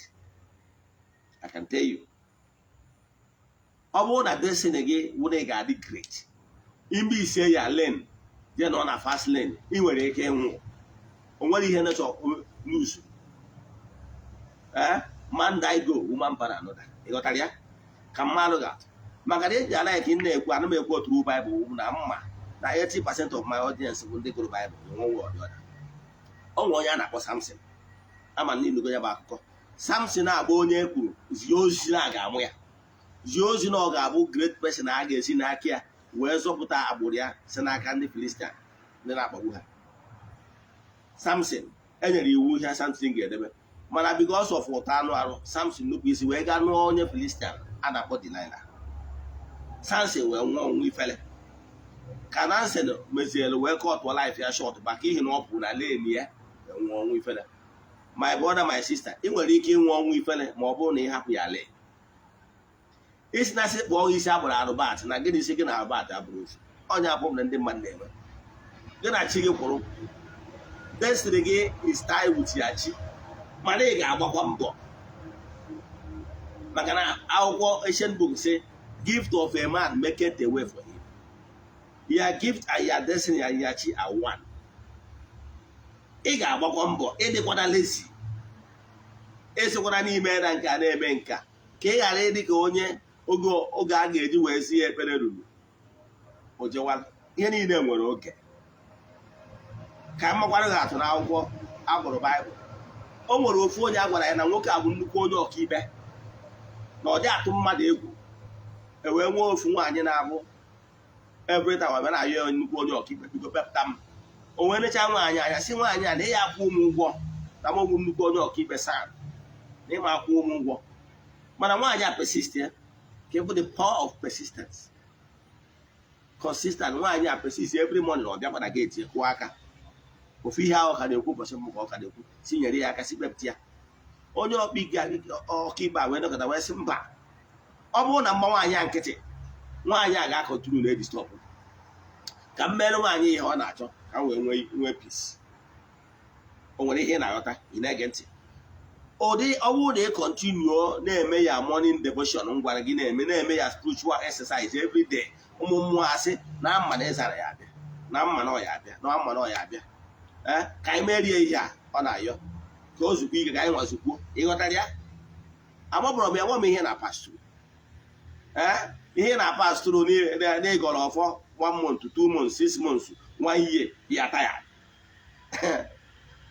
I can tell you, ọ bụrụ na destiny gị wụ na ị ga-adị great, ime isie ya lane, jee nọ na fast lane, ị nwere ike ịnwụ. O nwere ihe nature lose. Man die go, woman born another. Ị ghọtara ya? Ka mmadụ ga-atụ maka na eji ala ka ị na-ekwu, ana m ekwu otu Baịbụl na mma na Na 80% of my audience bụ ndị gụrụ Bible in one way or the other. Ọ nwere onye a na-akpọ Samson. Ama na ịnụgo ya bụ akụkọ. Samson na-agba onye e kwuru zie ozi na a ga-amụ ya, zie ozi na ọ ga-abụ great person, a ga-esi n'aka ya wee zọpụta agbụrụ ya si n'aka ndị Filistia, ndị na-akpagbu ha. Samson enyere iwu ihe Samson ga-edebe, mana because of ụtọ anụ arụ, Samson nupụ isi wee gaa nụọ onye Filistia a na-akpọ Delilah. Samson wee nwụọ ọnwụ ifele ka Samson meziere wee cutụọ life ya short, maka ihi na ọ pụrụ na lane ya wee nwụọ ọnwụ ifele. My brother, my sister, ị nwere ike ịnwụ ọnwụ ifele ma ọ bụrụ na ị hapụ ya lee isi na asị kpọọ isi agbara arụbat na gịnị, isi gị na arụbat abụrụ ofu. Ọnya abụ na ndị mmadụ na-eme gị na chi gị kwụrụ. Destiny gị is tied with ya chi, mana ị ga-agbakwa mbọ, maka na akwụkwọ ancient book say, "Gift of a man maketh a way for him." Your gift and your destiny and your chi are one. Ị ga-agbakwa mbọ, ịdịkwana lazy, esokwana n'ime na nke a na-eme nka, ka ị ghara ịdị ka onye oge a ga-eji wee si ya ekpere ruru o jewala. Ihe niile nwere oge. Ka m makwara gị atụ n'akwụkwọ agụrụ Baịbụl, o nwere ofu onye a gwara ya na nwoke a bụ nnukwu onye ọkaikpe, na ọ dị atụ mmadụ egwu. E wee nwee ofu nwaanyị na-abụ every time ọbịa na-ayọ ya, "Nnukwu onye ọkaikpe, biko kpepụta m." O wee necha nwaanyị anya, sị nwaanyị a na ya akwụ ụmụ ụgwọ, na m bụ nnukwu onye ọkaikpe saa na ịma akwụ ụmụ ụgwọ. Mana nwaanyị a persist ya, ka bụ the power of persistence, consistent. Nwaanyị a persist, every morning ọ bịakwa na gate, kụọ aka, ofu ihe ahụ ka na-ekwu ụbọchị mbụ ka ọ ka na-ekwu, si nyere ya aka, si kpepụta ya. Onye ọkaikpe a wee nọkọta wee sị mba, ọ bụrụ na mgba nwaanyị a nkịtị, nwaanyị a ga-acontinue na-edisturb, ka m mere nwaanyị ihe ọ na-achọ, ka m wee nwee peace. O nwere ihe ị na-aghọta? Ị na-ege ntị? Ụdị ọ bụrụ na ị continue na-eme ya morning devotion m gwara gị na-eme ya, spiritual exercise every day, ụmụ mmụọ asị na mma na ịzara ya abịa, na mma na ọ ya abịa, na mma na ọ ya abịa, ee, ka anyị merie ihe a ọ na-ayọ, ka o zukwa ike, ka anyị nwazukwuo. Ịghọtara ya? Amabụrụ m ya nwa m ihe na pastụ, ee, ihe na pastụrụ n'ịgọrọ ọfọ one month, 2 months, 6 months, one year, ya taya.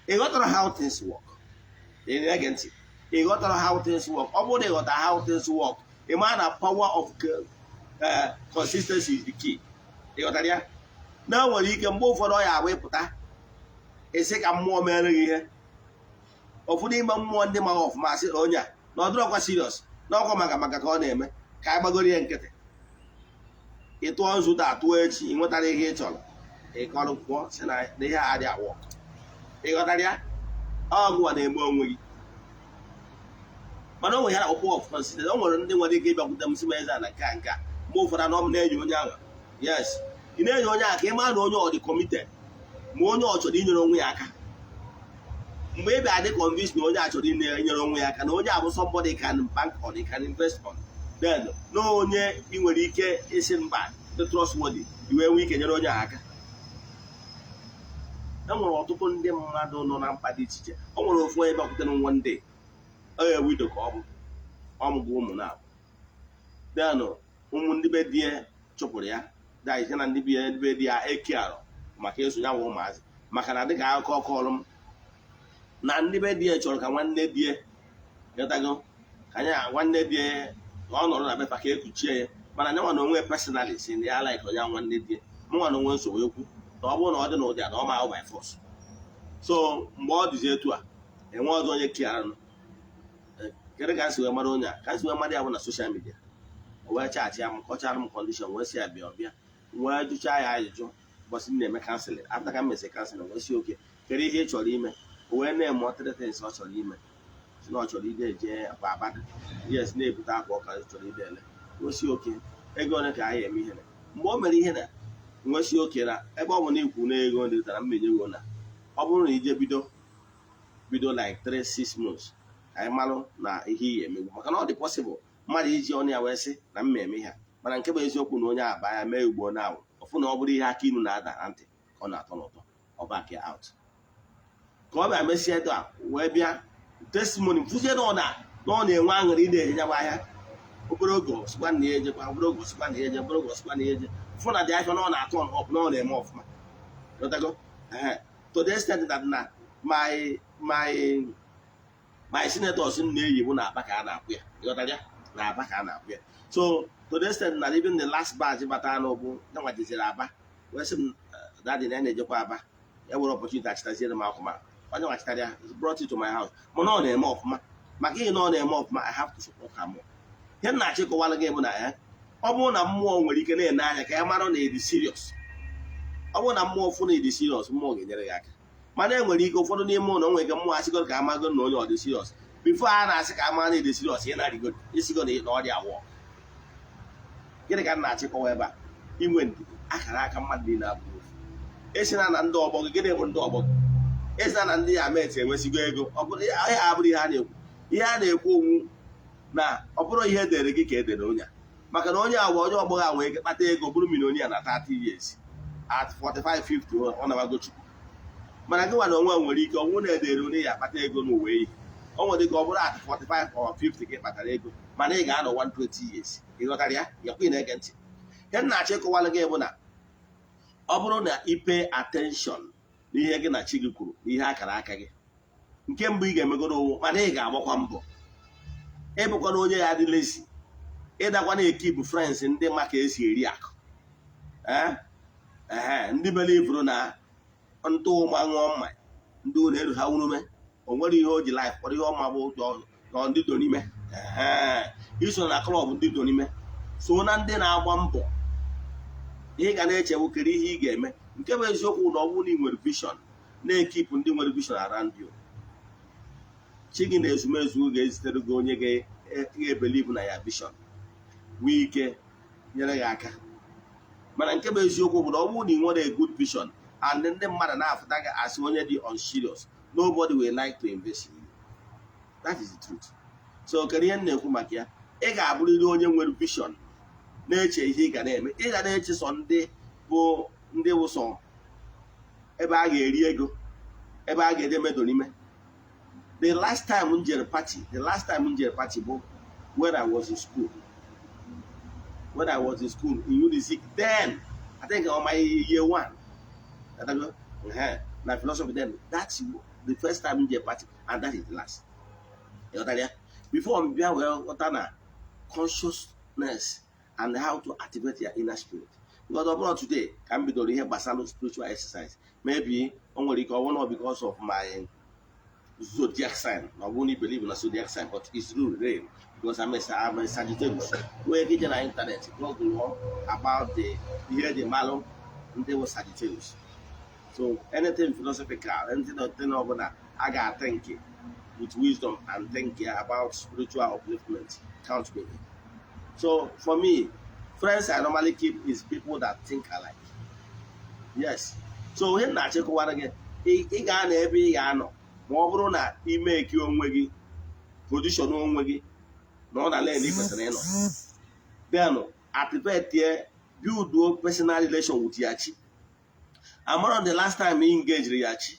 Ị ghọtara how things work? Ị na-ege ntị? Ị ghọtara how things work? Ọ bụrụ na ị ghọtara how things work, ị maa na power of consistency is the key. Ị ghọtara ya? Na o nwere ike mgbe ụfọdụ ọ ya abụ ịpụta ịsị ka mmụọ mere gị ihe, ụfọdụ n'ime mmụọ ndị maghị ọfụma asị onye a na ọ dịrọkwa serious, na ọkwa maka ka ọ na-eme, ka anyị gbagoro ihe nkịtị. Ị tụọ nzu taa, tụọ echi, ị nwetara ihe ị chọrọ, ịkọrọ pụọ, si na ihe a adị awọ. Ị ghọtara ya? Ọgụwa na-eme onwe gị. Mana o nwere ya na power of consistency. O nwere ndị nwere ike ịbịakwute m sị m, "Eze a na nke a, nke a." Mgbe ụfọdụ anọ m na-enyo onye ahụ. Yes, ị na-enyo onye ahụ ka ị mara na onye ọ dị committed, ma onye ọ chọrọ inyere onwe ya aka. Mgbe ị bịa dị convince na onye a chọrọ inyere onwe ya aka, na onye a bụ somebody can bank on, you can invest on, then na onye ị nwere ike isi mba dị trustworthy, i wee nwee ike nyere onye a aka. E nwere ọtụtụ ndị mmadụ nọ na mkpa dị iche iche. O nwere ofu onye bịakwutere m one day, onye widow ka ọ bụ, ọmụgwọ ụmụ na then ụmụ ndị be di ya chụpụrụ ya daije na ndị be di ya eke arọ maka ịzụ ya nwa ụmụazị, maka na dịka akụkọ kọrọ m na ndị be di ya chọrọ ka nwanne di ya ghọtago ka anya nwanne di ya ka ọ nọrọ na befa ka ekuchie ya. Mana nyanwa na onwe personally si na ya like onye nwanne di ya. Mụnwa na onwe nsogbu ekwu na ọ bụrụ na ọ dị n'ụdị a na ọ ma ahụ by force. So mgbe ọ dịzi etu a, enwe ọzọ onye kiaranụ. Kedu ka m si wee mara onye a? Ka m si wee mara ya bụ na social media. O wee chat ya m, kọchara m condition, wee sị ya bịa. Ọbịa wee jụchaa ya ajụjụ ụbọchị m na-eme counselling. After ka m mesịrị counselling, wee sị, "Okay, kedu ihe ị chọrọ ime?" O wee na-eme ọtụtụ things ọ chọrọ ime, si na ọ chọrọ ide eje akwa abada, yes, na-ebute akwa ọka, chọrọ ide ele. Wee sị, "Okay, ego ole ka anyị eme ihe na?" Mgbe o mere ihe na, wee sị, "Okay, na ebe ọ bụ na ikwu na ego ndị tara mmenye ego, na ọ bụrụ na ije bido like 3 6 months, ka anyị malụ na ihe iyi emegbu, maka na ọ dị possible mmadụ iji ọnụ ya wee sị na mma eme ihe a." Mana nke bụ eziokwu na onye aba ya mee ugbo na awụ ọfụ na ọ bụrụ ihe aka inu na-ada na ntị ka ọ na-atọ n'ụtọ, ọ back out. Ka ọ bịa mesie edo a wee bịa testimony fụzie na ọ na-enwe aṅụrị ị na-eje nyaba ahịa. Obere oge ọsịkwa na ya ejekwa, obere oge ọsịkwa na ya eje, obere oge ọsịkwa na ya eje. Fụ na dị afịa na ọ na-atọ up, na ọ na-eme ọfụma. Ghọtago? Ehe. To the extent that na my senators m na-eyi bụ na Aba ka a na-akwụ ya. Ịghọtara ya? Na Aba ka a na-akwụ ya. So to the extent na even the last batch bata n'ụbụ yanwa jeziri Aba wee sị m, "Daddy," na ya na-ejekwa Aba, ya were opportunity achịtaziere m akwụma. Onye nwachitara ya brought it to my house, mana ọ na-eme ọfụma. Maka ihe na ọ na-eme ọfụma, I have to support her more. Ihe m na-achịkọwara gị bụ na ya, ọ bụrụ na mmụọ nwere ike na-ene anya ka ya mara na ịdị serious, ọ bụrụ na mmụọ fụ na ịdị serious, mmụọ ga-enyere gị aka. Mana e nwere ike ụfọdụ n'ime ụlọ nwere ike mmụọ asịgo ka amago na onye ọ dị serious. Before a na-asị ka ama na ịdị serious, ị na-arịgo isigo na ọ dị awọ. Gịnị ka m na-achịkọwa ebe a? Inwe ndidi. Akara aka mmadụ niile abụghị ofu. Esina na ndị ọgbọ gị, gịnị bụ ndị ọgbọ gị? Esina na ndị ya meti enwesigo ego. Ọ bụrụ ihe abụrụ ihe a na-ekwu, ihe a na-ekwu onwu na ọ bụrụ ihe edere gị ka edere onye a. Maka na onye agwa onye ọgbọ gị nwere ike kpata ego bụrụ millionaire na 30 years, at 45, 50 ọ nabago Chukwu. Mana gị nwa na onwe nwere ike ọnwụ na-edere onye ya akpata ego n'ụwa ehi, o nwere ike ọ bụrụ at 45 or 50 ka ị kpatara ego, mana ị ga-anọ 120 years. Ị ghọtara ya? Yakwa ị na-ege ntị. Ihe m na-achọ ịkọwara gị bụ na ọ bụrụ na ị pay attention n'ihe gị na chi gị kwuru, n'ihe akara aka gị, nke mbụ ị ga-emegoro owu, mana ị ga-agbakwa mbọ. Ịbụkwana onye ya dị lazy, ịdakwa na-ekeep friends ndị ma ka esi eri akụ. Ee, ndị believuru na ntụ ụma ṅụọ mmanya, ndị ụlọ elu ha wurume, o nwere ihe o ji life kpọrọ ihe ọma bụ ụjọ ndị do n'ime. Ee, iso na club ndị do n'ime, so na ndị na-agba mbọ, ihe ị ga na-echewu kedu ihe ị ga-eme. Nke bụ eziokwu na ọ bụrụ na ị nwere vision, na-ekeep ndị nwere vision around you, chi gị na ezumezu ga-ezitere gị onye ga-ebelieve na ya vision, nwee ike nyere gị aka. Mana nke bụ eziokwu bụ na ọ bụrụ na ị nwere a good vision and ndị mmadụ na-afụta gị as onye dị unserious, nobody will like to invest in you. That is the truth. So kedu ihe m na-ekwu maka ya? Ị ga-abụrịrị onye nwere vision, na-eche ihe ị ga na-eme. Ị ga na-eche sọ ndị bụ ndị bụ sọ ebe a ga-eri ego, ebe a ga-eje medo n'ime. The last time m jere party, the last time m jere party bụ when I was in school, when I was in school in Unizik then, I think on my year one na philosophy then. That's the first time m jere party and that is the last. Ịghọtara ya? Before m bịa wee ghọta na consciousness and how to activate your inner spirit, because ọ bụrụ today ka m bidoro ihe gbasara spiritual exercise, maybe o nwere ike ọ bụrụ na because of my zodiac sign, na ọ bụrụ na I believe na zodiac sign, but it's real real because I'm a Sagittarius. Nwee ike ije na internet google about the ihe eji malụ ndị bụ Sagittarius. So anything philosophical, anything ọbụla a ga-think with wisdom and think about spiritual upliftment, count me in. So for me, friends I normally keep is people that think alike. Yes. So ihe m na-achịkọwara gị, ị ga-anọ ebe ị ga-anọ ma ọ bụrụ na ime eke onwe gị, position onwe gị na ọ na lane ị kwesịrị ịnọ, then activate, build personal relation with ya chi. Amara the last time ị engage ya chi,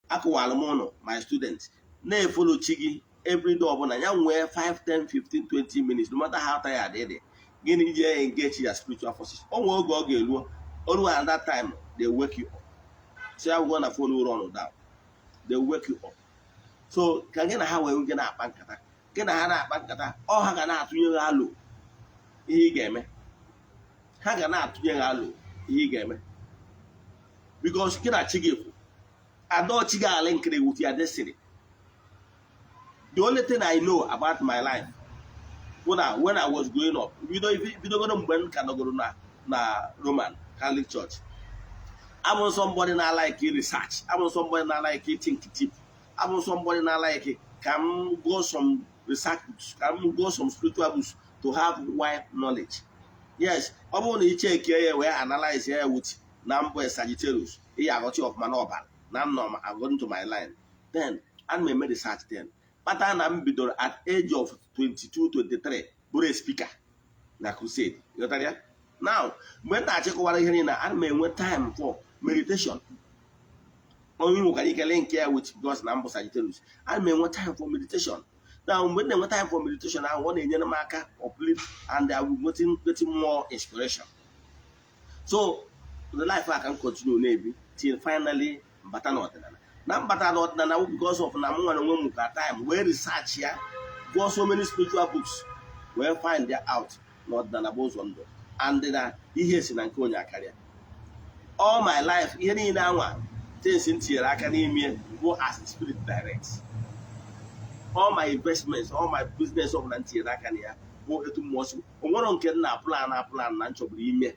akụwara m ụnụ, my student, na-efollow chi gị everyday ọbụla ya nwee 5, 10, 15, 20 minutes, no matter how tired ị dị. Gịnị ji engage ya spiritual forces? O nwee oge ọ ga-eruo oruo, and that time they wake you up. So ya gwụgo na phone run down, they wake you up. So ka gị na ha wee gị na-akpa nkata, gị na ha na-akpa nkata, ọ ha ga na-atụnye gị alo ihe ị ga-eme. Ha ga na-atụnye gị alo ihe ị ga-eme, because gị na chi gị kwu adọchi gị ala nkiri with your destiny. The only thing I know about my life bụ na when I was growing up, bido bidogoro mgbe m ka nọgoro na Roman Catholic Church, abụ somebody na like research, abụ somebody na like think deep, abụ somebody na like ka m go some research books, ka m go some spiritual books to have wide knowledge. Yes, ọ bụrụ na ị checkie ya wee analyze ya with na mbụ Sagittarius, ị ya aghọta ọfụma n'ọbara na nnọ according to my line. Then ana m eme research, then kpata na m bidoro at age of 22, 23 bụrụ a speaker na crusade. Ghọtara ya? Now, mgbe m na-achịkọwara ihe niile, ana m enwe time for meditation. Onye nwekwara ike link ya with because na mbụ Sagittarius, ana m enwe time for meditation. Now, mgbe m na-enwe time for meditation ahụ, ọ na-enyere m aka uplift and I will getting more inspiration. So the life I can continue na-ebi till finally mbata n'ọdịnala. Na mbata n'ọdịnala bụ because of na m nwere onwe m ka time wee research ya, gụọ so many spiritual books, wee find out na ọdịnala bụ ụzọ ndụ and na ihe si na nke onye akarịa. All my life, ihe niile anwa things m tinyere aka n'ime bụ as spirit directs. All my investments, all my business ọbụla m tinyere aka na ya bụ etu mmụọ si. Onwero nke m na plan a plan na m chọburu ime,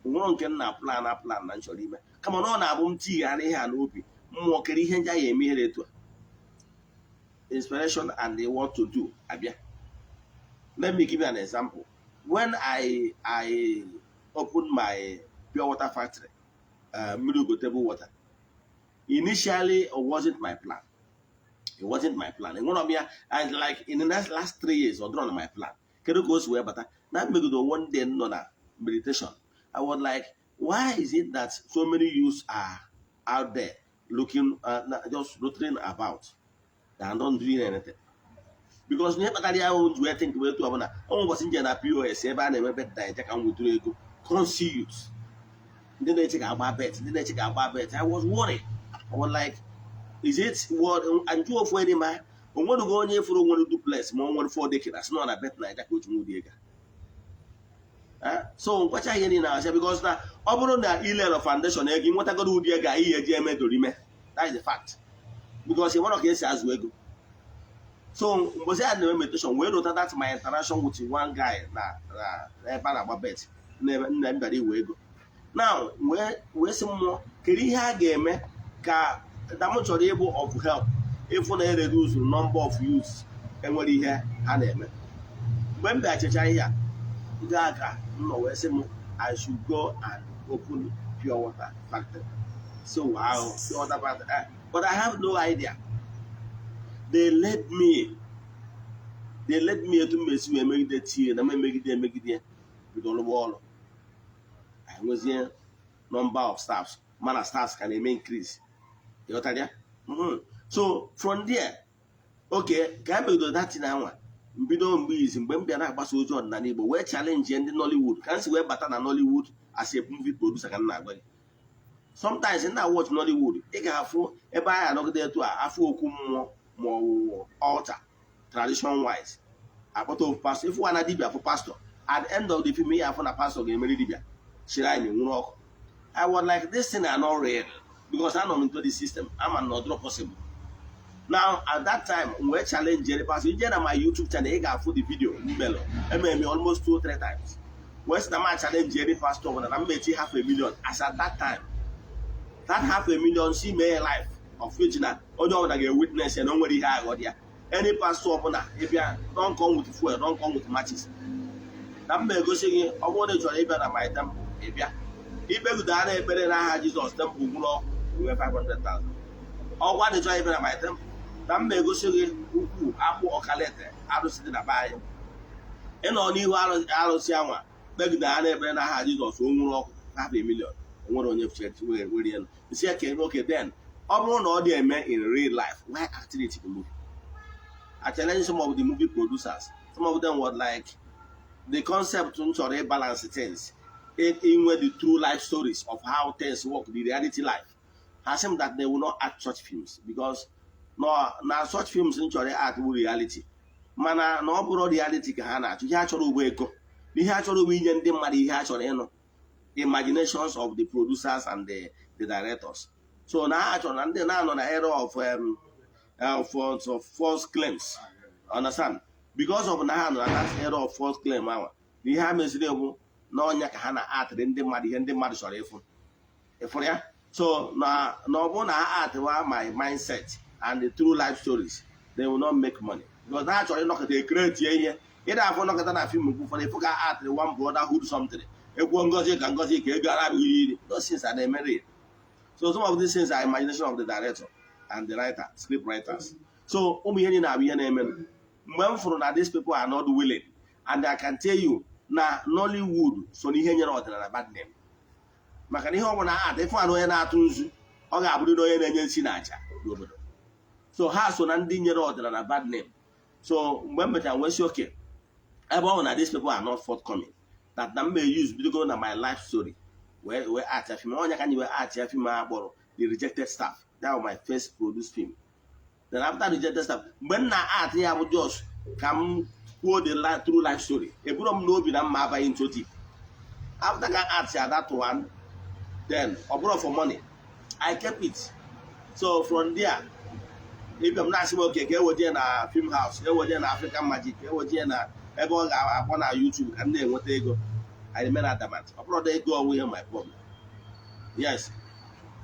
onwero nke m na plan a plan na m chọrọ ime, kama na ọ na-abụ m tighara ihe a n'obi mmụọ kere ihe ndị anyị eme ihe etu a, inspiration and the what to do abịa. Let me give you an example. When I opened my pure water factory, Mmiri Ugo table water, initially it wasn't my plan. It wasn't my plan. Enwere m ya and like in the next last 3 years, ọ dịrọ na my plan. Kedu ka o si wee bata na mmegido? One day nọ na meditation, I was like, why is it that so many youths are out there looking, just loitering about and not doing anything? Because ihe kpatara ya ahụ ji wee think etu ọbụla ọnwa ụbọchị nje na POS ebe a na-eme bet na ka m wetụrụ ego, come see youths ndị na-eche ka agba bet, ndị na-eche ka agba bet. I was worried. I was like, is it what njụ ofu enyi ma onwenugo onye fụrụ nwere duplex ma o nwere four decade asị nọ na Bet Naija ka otu nwụdi ego? So nkwacha ihe niile asị because na ọ bụrụ na ilero foundation ego nwetagoro ụdị ego anyị eji eme dorime. That is the fact, because ị nwere ka esi azụ ego. So mgbe a na-eme meditation wee rota that my interaction with one guy na ebe a na-agba bet n'ebe nna m bịara iwe ego. Now wee sị mmụọ, kedu ihe a ga-eme ka na m chọrọ ịbụ of help ịfụ na e-reduce number of youths enwere ihe ha na-eme? Mgbe m bịa checha ihe a ndị aka m nọ wee sị m, I should go and open pure water factory. So wow, pure water factory. But I have no idea. They led me etu m esi wee megide tie na m emegide emegide bido rụwa ọrụ. Anyị nwezie number of staffs, mana staffs ka na-eme increase, ịghọtara ya? So from there, okay, ka e megidoro datin anwa mbido mgbe izi mgbe m bịara agbasa ozi ọdịnala Igbo wee challenge ndị Nollywood ka m si wee bata na Nollywood as a movie producer. Ka m na-agwa gị, sometimes na watch Nollywood, ị ga-afụ ebe anyị anọgide etu a afụ okwu mmụọ ma ọ wụ altar tradition wise, akpọta ofu pastor, ịfụ na dibia fụ pastor. At the end of the film, ihe afụ na pastor ga-emeri dibia, shrine nwụrụ ọkụ. I was like, this thing are not real, because anọ m into the system, ama na ọ dịrọ possible. Now at that time m wee challenge the pastor. Ije na my YouTube channel, ị ga-afụ the video mmelụ emere m almost two three times, wee sị na ma challenge any pastor ọbụla na m meti half a million. As at that time, that half a million si mee life of which na onye ọbụla ga-witness ya na o nwere ihe aghọ dị ya. Any pastor ọbụla ịbịa, don't come with fuel, don't come with matches, na m egosi gị. Ọ bụrụ na ị chọrọ ịbịa na my temple, ịbịa ikpegidara ekpere n'aha Jizọs, temple gwụrụ ọkụ, nwee 500,000. Ọgwa dị chọrọ ịbịa na my temple, na m egosi gị ukwu akpụ ọkalete arụsị dị na be anyị, ịnọ n'ihu arụsị anwa kpegidara ekpere n'aha Jizọs, o nwụrụ ọkụ, half a million. O nwere onye were elu isi eke. Okay, then ọ bụrụ na ọ dị eme in real life, why acting it in the movie? I challenge some of the movie producers. Some of them were like, the concept m chọrọ balance things inwe the true life stories of how things work, the reality life. Ha sị m that they will not act such films because no na such films m chọrọ act bụ reality, mana na ọ bụrụ reality ka ha na-achọ. Ihe ha chọrọ ugbo ego na ihe ha chọrọ ugbo inye ndị mmadụ ihe ha chọrọ ịnụ, imaginations of the producers and the directors. So na ha chọrọ na ndị na-anọ na era of false claims, understand? Because of na ha nọ na that era of false claim ahụ, na ihe ha meziri bụ n'ọnya ka ha na-atịrị ndị mmadụ ihe ndị mmadụ chọrọ ịfụ, ịfụrụ ya. So na ọ bụrụ na ha atịwa my mindset and the true life stories, they will not make money because ha chọrọ ịnọkọta e-create ihe ịda afọ nọkọta na film. Mgbe ụfọdụ ịfụ ka atịrị one brotherhood something, ekwuo ngozi ka ngozi ka ego arabụghị iri. Those things are na-emere. So some of these things are imagination of the director and the writer, script writers. So ụmụ ihe niile abụ ihe na-eme. Mgbe m fụrụ na these people are not willing, and I can tell you na Nollywood so n'ihe nyere ọdịnala bad name, maka na ihe ọ bụla atụ ịfụ anụ onye na-atụ nzu, ọ ga-abụrịrị onye na-enye nsi na aja n'obodo. So ha so na ndị nyere ọdịnala bad name. So mgbe m mechara nwee sị, okay, ebe ọ bụ na these people are not forthcoming, That na m may use bidogo na my life story wee act ya film. Onye ka anyị wee act ya film a kpọrọ The Rejected Staff. That was my first produced film. Then after Rejected Staff, mgbe m na act ya bụ just ka m kwuo the true life story. Eburo m n'obi na mma abaghị into deep. After ka act ya that one, then ọ bụrụ for money, I kept it. So from there, ịbịa m na-asị m oke ka eweje na film house, eweje na African Magic, eweje na ebe ọ ga-akpọ na YouTube ka m na-enweta ego. I remain adamant, ọ bụrụ na ego ọnwụ ihe my problem. Yes,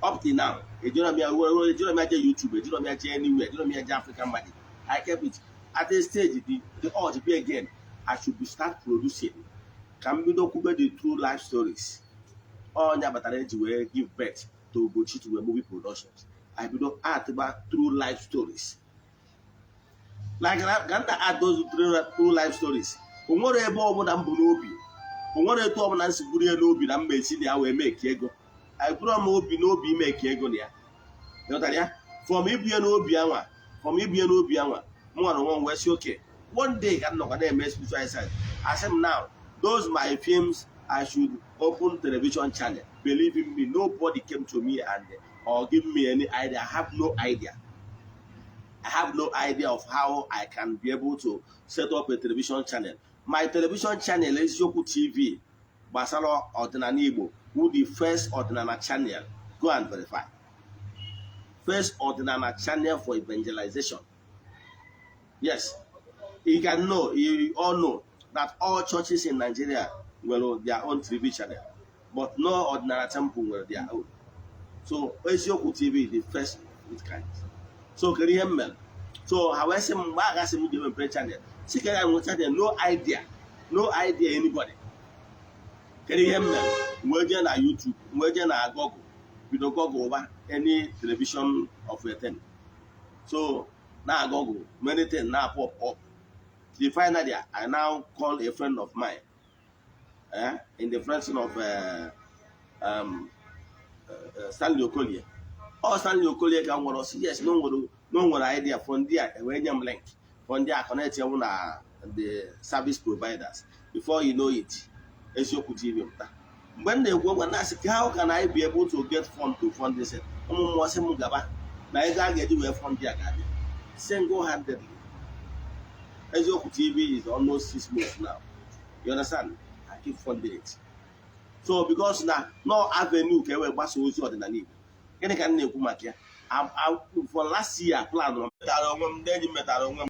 up till now, ejiro m ya, ejiro m ya jee YouTube, ejiro m ya jee anywhere, ejiro m ya jee African Magic. I kept it. At a stage, the urge be again, I should be start producing, ka m bido kwube the true life stories. Ọnya batara eji wee give birth to Ugochi to movie productions. I bido act ba true life stories like ka m na act those true life stories. O nwere ebe ọbụla m bụ n'obi, o nwere etu ọbụla m si buru ya n'obi na mma esi na ya wee make ego. Eburu m obi n'obi imeki ego na ya. Ịghọtara ya? From ibu ya n'obi anwa, from ibu ya n'obi anwa, m nwere onwe m wee sị okay, one day ka m nọkwa na-eme spiritual exercise, asị m, now those my films, I should open television channel. Believe in me, nobody came to me and or give me any idea. I have no idea. I have no idea of how I can be able to set up a television channel. My television channel, Eziokwu TV, gbasara ọdịnala Igbo, who the first ọdịnala channel. Go and verify. First ọdịnala channel for evangelization. Yes, you can know, you all know that all churches in Nigeria nwere their own TV channel, but no ọdịnala temple nwere their own. So Eziokwu TV is the first of its kind. So kedu ihe m mere? So ha wee sị m, mgbe a gasị m ga-emepe channel, si ka ya nwe channel, no idea, no idea anybody. Kedu ihe m mere? Wee jee na YouTube, wee jee na Google, bido Google ụba any television of a thing. So na Google, many things na pop up. The finally, I now call a friend of mine, in the friend of Stanley Okolie. Ọ Stanley Okolie ka m nwere. Ọsị yes, na o nwere, na o nwere idea. From there, ewee nye m link. From there, connect ya na the service providers. Before you know it, Eziokwu TV pụta. Mgbe m na-ekwu okwu na-asị, how can I be able to get fund to fund this? Ụmụ mmụọ sị m gaba na ego a ga-eji wee fund ya ga-abịa. Single handedly, Eziokwu TV is almost 6 months now. You understand? I keep funding it. So because na no avenue ka e wee gbasa ozi ọdịnala Igbo. Gịnị ka m na-ekwu maka ya? For last year, plan metara onwe m, ndị enyi m metara onwe m.